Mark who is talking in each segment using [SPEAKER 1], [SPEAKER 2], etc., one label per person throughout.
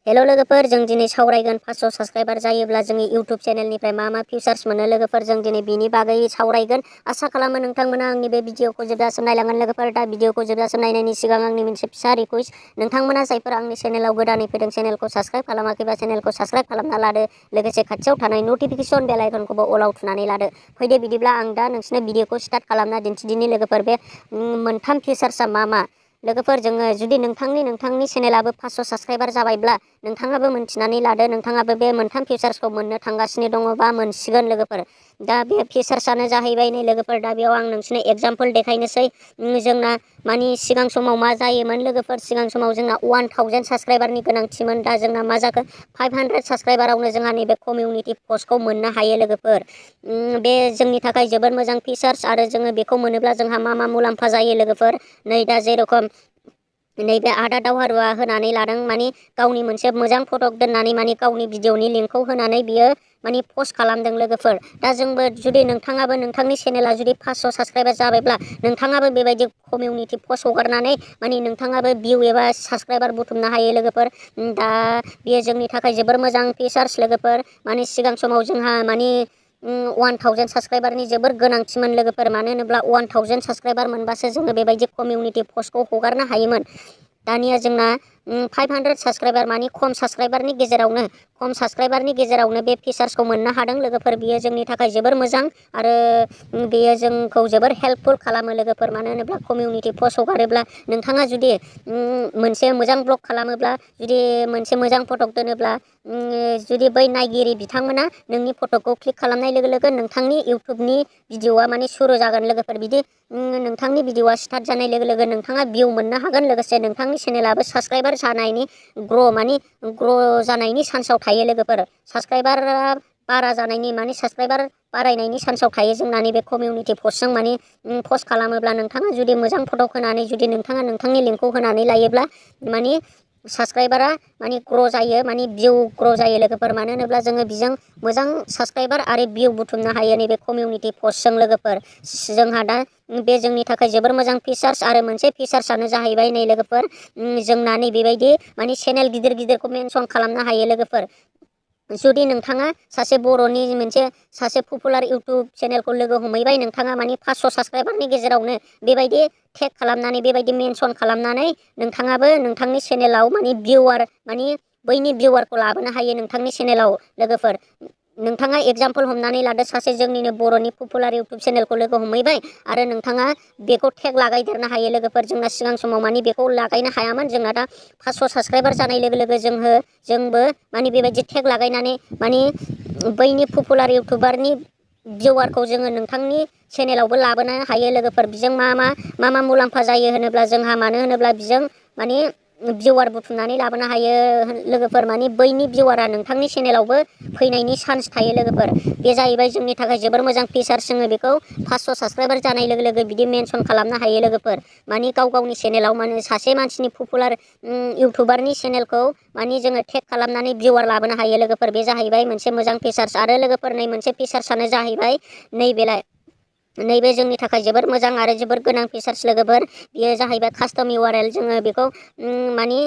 [SPEAKER 1] Hello लोगोफोर, जों दिनै सावरायगोन 500 साबस्क्राइबार जायोब्ला जोंनि इउट्युब चेनेलनिफ्राय मा मा फिचार्स मोनो लोगोफोर। जों दिनै बिनि बागै सावरायगोन। आसा खालामो नोंथांमोना आंनि बे भिडिअखौ जोबजासिम नायलांगोन लोगोफोर। दा भिडिअखौ जोबजासिम नायनायनि सिगां आंनि मोनसे फिसा रिक्वेस्ट, नोंथांमोना जायफोर आंनि चेनेलाव गोदानै फैदों चेनेलखौ साबस्क्राइब खालामाखैबा चेनेलखौ साबस्क्राइब खालामना लादो। लोगोसे खाथियाव थानाय नटिफिकेसन बेल आइकनखौबो अलाव थुनानै लादो। फैदो बिदिब्ला आं दा नोंसोरनो भिडिअखौ स्टार्ट खालामना दिन्थिदिनि लोगोफोर। बे मोनथाम फिचार्सआ मा लोगोफोर, जोङो जुदि नोंथांनि चेनेलाबो 500 साबस्क्राइबार जाबायब्ला नोंथाङाबो मोनथिनानै लादो, नोंथाङाबो बे मोनथाम फिचार्सखौ मोननो थांगासिनो दङ बा मोनसिगोन लोगोफोर। दा बे फिचार्सआनो जाहैबाय नै लोगोफोर, दा बेयाव आं नोंसोरनो एग्जाम्पल देखायनोसै। जोंना मानि सिगां समाव मा जायोमोन लोगोफोर, सिगां समाव जोंना 1000 साबस्क्राइबारनि गोनांथिमोन। दा जोंना मा जाखो, 500 साबस्क्राइबारावनो जोंहा नैबे कमिउनिटि पस्टखौ मोननो हायो लोगोफोर। बे जोंनि थाखाय जोबोर मोजां फिचार्स, आरो जोङो बेखौ मोनोब्ला जोंहा मा मुलाम्फा जायो लोगोफोर। नै दा जेरखम नैबे आदा दावहारुआ होनानै लादों, मानि गावनि मोनसे मोजां फटक दोननानै मानि गावनि भिडिअनि लिंकखौ होनानै बियो मानि पस्ट खालामदों लोगोफोर। दा जोंबो जुदि नोंथाङाबो नोंथांनि चेनेला जुदि 500 साबस्क्राइबार जाबायब्ला नोंथाङाबो बेबायदि कमिउनिटि पस्ट हगारनानै मानि नोंथाङाबो भिउ एबा साबस्क्राइबार बुथुमनो हायो लोगोफोर। दा बेयो जोंनि थाखाय जोबोर मोजां फिचार्स लोगोफोर। मानि सिगां समाव जोंहा मानि 1000 साबस्क्राइबारनि जोबोर गोनांथिमोन लोगोफोर। मानो होनोब्ला 1000 साबस्क्राइबार मोनबासो जोङो बेबायदि कमिउनिटि पस्टखौ हगारनो हायोमोन। दानिया जोंना 500 साबस्क्राइबार मानि खम साबस्क्राइबारनि गेजेरावनो बे फिचार्सखौ मोननो हादों लोगोफोर। बियो जोंनि थाखाय जोबोर मोजां, आरो बेयो जोंखौ जोबोर हेल्पफुल खालामो लोगोफोर। मानो होनोब्ला कमिउनिटि पस्ट हगारोब्ला नोंथाङा जुदि मोनसे मोजां ब्लग खालामोब्ला, जुदि मोनसे मोजां फटक दोनोब्ला, जुदि बै नायगिरि बिथांमोना नोंनि फटकखौ क्लिक खालामनाय लोगो लोगो नोंथांनि इउट्युबनि भिडिअआ माने सुरु जागोन लोगोफोर। बिदि नोंथंनि भिडिअआ स्टार्ट जानाय लोगो लोगो नोंथाङा भिउ मोननो हागोन। लोगोसे नोंथांनि चेनेलाबो साबस्क्राइबार जानायनि ग्र' जानायनि चान्सआव थायो लोगोफोर। साबस्क्राइबारा बारा जानायनि मानि साबस्क्राइबार बारायनायनि चान्सआव थायो जोंना नैबे कमिउनिटि पस्टजों मानि पस्ट खालामोब्ला। नोंथाङा जुदि मोजां फटक होनानै जुदि नोंथाङा नोंथांनि लिंकखौ होनानै लायोब्ला मानि साबस्क्राइबारा मानि ग्र' जायो, मानि भिउ ग्र' जायो लोगोफोर। मानो होनोब्ला जोङो बिजों मोजां साबस्क्राइबार आरो भिउ बुथुमनो हायो नैबे कमिउनिटि पस्टजों लोगोफोर। जोंहा दा बे जोंनि थाखाय जोबोर मोजां फिचार्स। आरो मोनसे फिचार्सआनो जाहैबाय नै लोगोफोर, जोंना नै बेबायदि मानि चेनेल गिदिर गिदिरखौ मेनसन खालामनो हायो लोगोफोर। जुदि नोंथाङा सासे बर'नि सासे पपुलार इउटुब चेनेलखौ लोगो हमहैबाय, नोंथाङा मानि 500 साबस्क्राइबारनि गेजेरावनो बेबायदि टेग खालामनानै, बेबायदि मेनसन खालामनानै नोंथाङाबो नोंथांनि चेनेलाव मानि बैनि भिउवारखौ लाबोनो हायो नोंथांनि चेनेलाव लोगोफोर। नोंथाङा एग्जाम्पल हमनानै लादो, सासे जोंनिनो बर'नि पपुलार इउटुब चेनेलखौ लोगो हमहैबाय आरो नोंथाङा बेखौ टेग लागायदेरनो हायो लोगोफोर। जोंना सिगां समाव मानि बेखौ लागायनो हायामोन। जोंना दा 500 साबस्क्राइबार जानाय लोगो लोगो जोंबो मानि बेबायदि टेग लागायनानै मानि बैनि पपुलार इउटुबारनि भिउवारखौ जोङो नोंथांनि चेनेलावबो लाबोनो हायो लोगोफोर। बिजों मा मुलाम्फा जायो होनोब्ला जोंहा, मानो होनोब्ला बिजों मानि भिउवार बुथुमनानै लाबोनो हायो लोगोफोर। मानि बैनि भिउवारा नोंथांनि चेनेलावबो फैनायनि चान्स थायो लोगोफोर। बे जाहैबाय जोंनि थाखाय जोबोर मोजां फिचार्स। जोङो बेखौ 500 साबस्क्राइबार जानाय लोगो लोगो बिदि मेनसन खालामनो हायो लोगोफोर। मानि गावनि चेनेलाव माने सासे मानसिनि पपुलार इउटुबारनि चेनेलखौ मानि जोङो टेग खालामनानै भिउवार लाबोनो हायो लोगोफोर। बे जाहैबाय मोनसे मोजां फिचार्स। आरो लोगोफोर नै मोनसे फिचार्सआनो जाहैबाय नैबे जोंनि थाखाय जोबोर मोजां आरो जोबोर गोनां फिचार्स लोगोफोर। बेयो जाहैबाय कास्टम इउआरएल। जोङो बेखौ मानि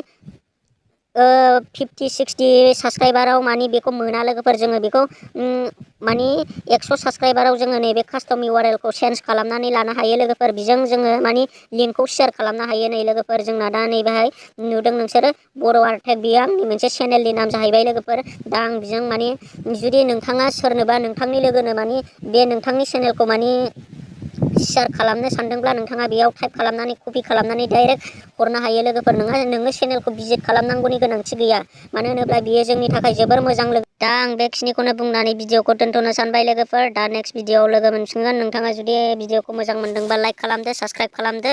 [SPEAKER 1] 50-60 साबस्क्राइबाराव मानि बेखौ मोना लोगोफोर। जोङो बेखौ मानि 100 साबस्क्राइबाराव जोङो नैबे कास्टम इउआरएलखौ चेन्ज खालामनानै लानो हायो लोगोफोर। बिजों जोङो मानि लिंकखौ शेयार खालामनो हायो नै लोगोफोर। जोंना दा नैबेहाय नुदों नोंसोरो, बर' आर्टेक, बियो आंनि मोनसे चेनेलनि नाम जाहैबाय लोगोफोर। दा आं बिजों मानि जुदि नोंथाङा सोरनोबा नोंथांनि लोगोनो मानि बे नोंथांनि चेनेलखौ मानि शेयार खालामनो सानदोंब्ला नोंथाङा बेयाव टाइप खालामनानै कपि खालामनानै डाइरेक्ट हरनो हायो लोगोफोर। नोङो चेनेलखौ भिजिट खालामनांगौनि गोनांथि गैया। मानो होनोब्ला बियो जोंनि थाखाय जोबोर मोजां दा आं बेखिनिखौनो बुंनानै भिडिअखौ दोनथ'नो सानबाय लोगोफोर। दा नेक्स्ट भिडिअआव लोगो मोनफिनगोन। नोंथाङा जुदि भिडिअखौ मोजां मोनदोंबा लाइक खालामदो, साबस्क्राइब खालामदो।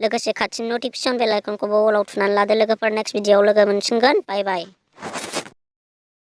[SPEAKER 1] लोगोसे खाथिनि नटिफिकेसन बेल आइकनखौबो अलाव थुनानै लादो लोगोफोर। नेक्स्ट भिडिअआव लोगो मोनफिनगोन। बाय बाय।